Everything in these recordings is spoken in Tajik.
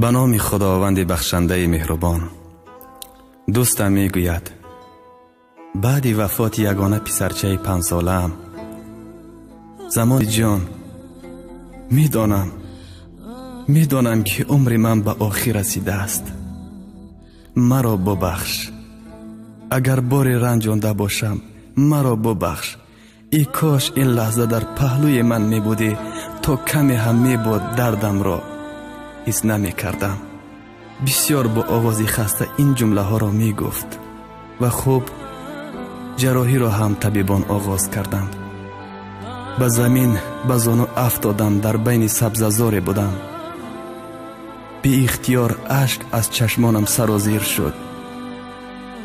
Ба номи Худованди бахшандаи меҳрубон. Дӯстам мегӯяд: баъди вафоти ягона писарчаи панҷсолаам, замони ҷон, медонам ки умри ман ба охир расидааст. Маро бубахш. Агар боре ранҷонда бошам, маро бубахш. Эй кош ин лаҳза дар паҳлӯи ман мебудӣ, то каме ҳам мебуд дардамро ҳис намекардам. Бисёр бо овози хаста ин ҷумлаҳоро мегуфт ва хуб ҷарроҳиро ҳам табибон оғоз карданд. Ба замин ба зону афтодам, дар байни сабзазоре будам. Беихтиёр ашк аз чашмонам сарозир шуд.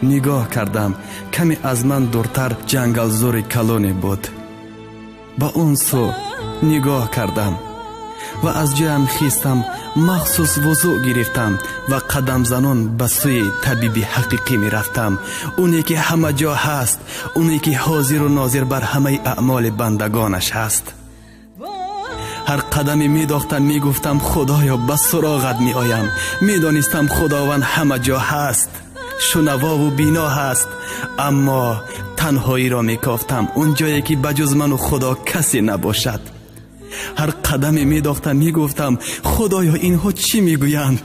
Нигоҳ кардам, каме аз ман дуртар ҷангалзори калоне буд. Ба он сӯ нигоҳ кардам ва аз ҷоям хистам, махсус вузӯ гирифтам ва қадамзанон ба сӯи табиби ҳақиқӣ мерафтам. Оне ки ҳама ҷо ҳаст, оне ки ҳозиру нозир бар ҳамаи аъмоли бандагонаш ҳаст. Ҳар қадаме медохтам, мегуфтам: Худоё, ба суроғат меоям. Медонистам Худованд ҳама ҷо ҳаст, шунавову бино ҳаст, аммо танҳоиро мекофтам, он ҷое ки ба ҷуз ману Худо касе набошад. Ҳар қадаме медохтам, мегуфтам: Худоё, инҳо чӣ мегӯянд?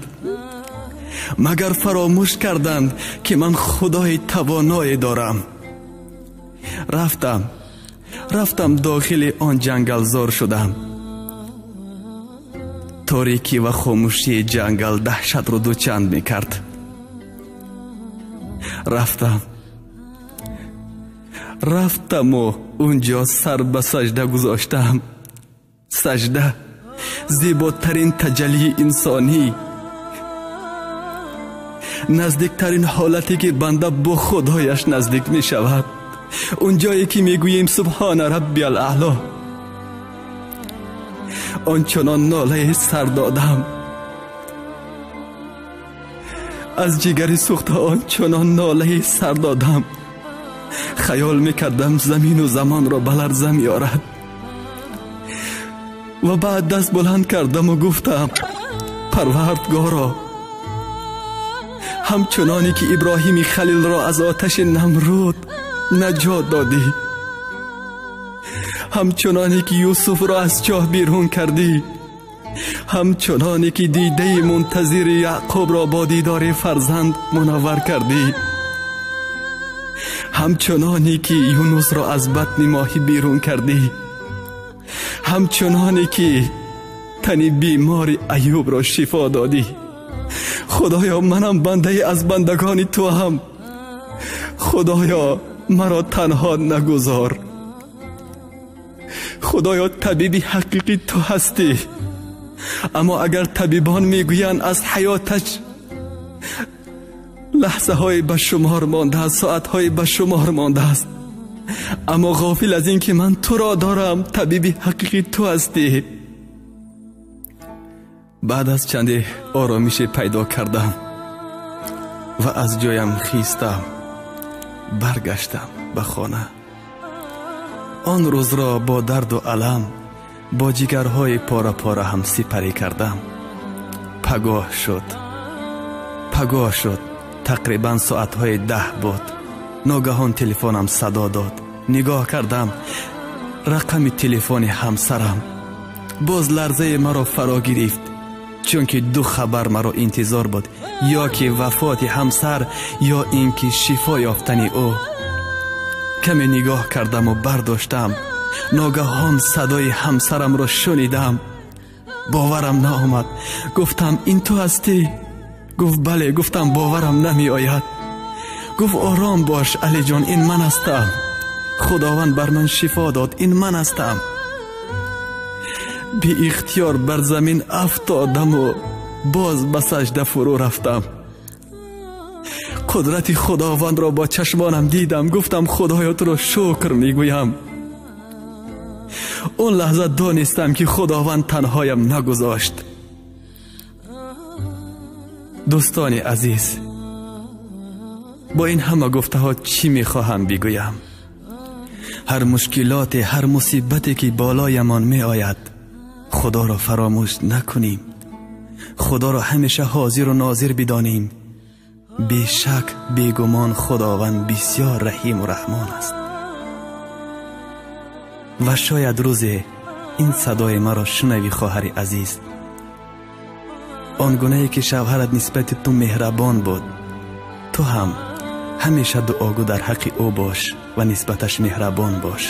Магар фаромӯш карданд, ки ман Худои тавоное дорам? Рафтам дохили он ҷангалзор шудам. Торикӣ ва хомӯшии ҷангал даҳшатро дучанд мекард. Рафтаму унҷо сар ба сажда гузоштам. Сажда зеботарин таҷаллии инсонӣ, наздиктарин ҳолате ки банда бо Худояш наздик мешавад, он ҷое ки мегӯем субҳона раббиял аъло. Ончунон нолаи сар додам, аз ҷигари сӯхта ончунон нолаи сар додам, хаёл мекардам замину замонро ба ларза меорад. Ва баъд даст баланд кардаму гуфтам: Парвардгоро, ҳамчуноне ки Иброҳими Халилро аз оташи Намруд наҷот додӣ, ҳамчуноне ки Юсуфро аз чоҳ берун кардӣ, ҳамчуноне ки дидаи мунтазири Яъқубро бо дидори фарзанд мунаввар кардӣ, ҳамчуноне ки Юнусро аз батни моҳӣ берун кардӣ, ҳамчуноне ки тани бемори Аюбро шифо додӣ. Худоё, манам бандае аз бандагони ту ҳам. Худоё, маро танҳо нагузор. Худоё, табиби ҳақиқӣ ту ҳастӣ. Аммо агар табибон мегӯянд аз ҳаёташ лаҳзаҳое ба шумор мондааст, соатҳое ба шумор мондааст, аммо ғофил аз ин ки ман туро дорам, табиби ҳақиқӣ ту ҳастӣ. Баъд аз чанде оромише пайдо кардам ва аз ҷоям хистам, баргаштам ба хона. Он рӯзро бо дарду алам, бо ҷигарҳои пора-пора ҳам сипарӣ кардам. Пагоҳ шуд, тақрибан соатҳои 10 буд. Ногаҳон телефонам садо дод. Нигоҳ кардам, рақами телефони ҳамсарам. Боз ларзаи маро фаро гирифт, чунки ду хабар маро интизор буд: ё ки вафоти ҳамсар, ё ин ки шифо ёфтани ӯ. Каме нигоҳ кардаму бардоштам. Ногаҳон садои ҳамсарамро шунидам. Боварам наомад. Гуфтам: ин ту ҳастӣ? Гуфт: бале. Гуфтам: боварам намеояд. Гуфт: ором бош, Алиҷон, ин ман ҳастам. Худованд бар ман шифо дод, ин ман ҳастам. Беихтиёр бар замин афтодаму боз ба сажда фурӯ рафтам. Қудрати Худовандро бо чашмонам дидам. Гуфтам: Худоё, туро шукр мегӯям. Он лаҳза донистам, ки Худованд танҳоям нагузошт. Дӯстони азиз, бо ин ҳама гуфтаҳо чӣ мехоҳам бигӯям? Ҳар мушкилоте, ҳар мусибате ки болоямон меояд, Худоро фаромӯш накунем. Худоро ҳамеша ҳозиру нозир бидонем. Бешак, бегумон Худованд бисёр раҳиму раҳмон аст. Ва шояд рӯзе ин садои маро шунавӣ, хоҳари азиз. Он гунае ки шавҳарат нисбати ту меҳрабон буд, ту ҳам ҳамеша дуогӯ дар ҳаққи ӯ бош ва нисбаташ меҳрабон бош.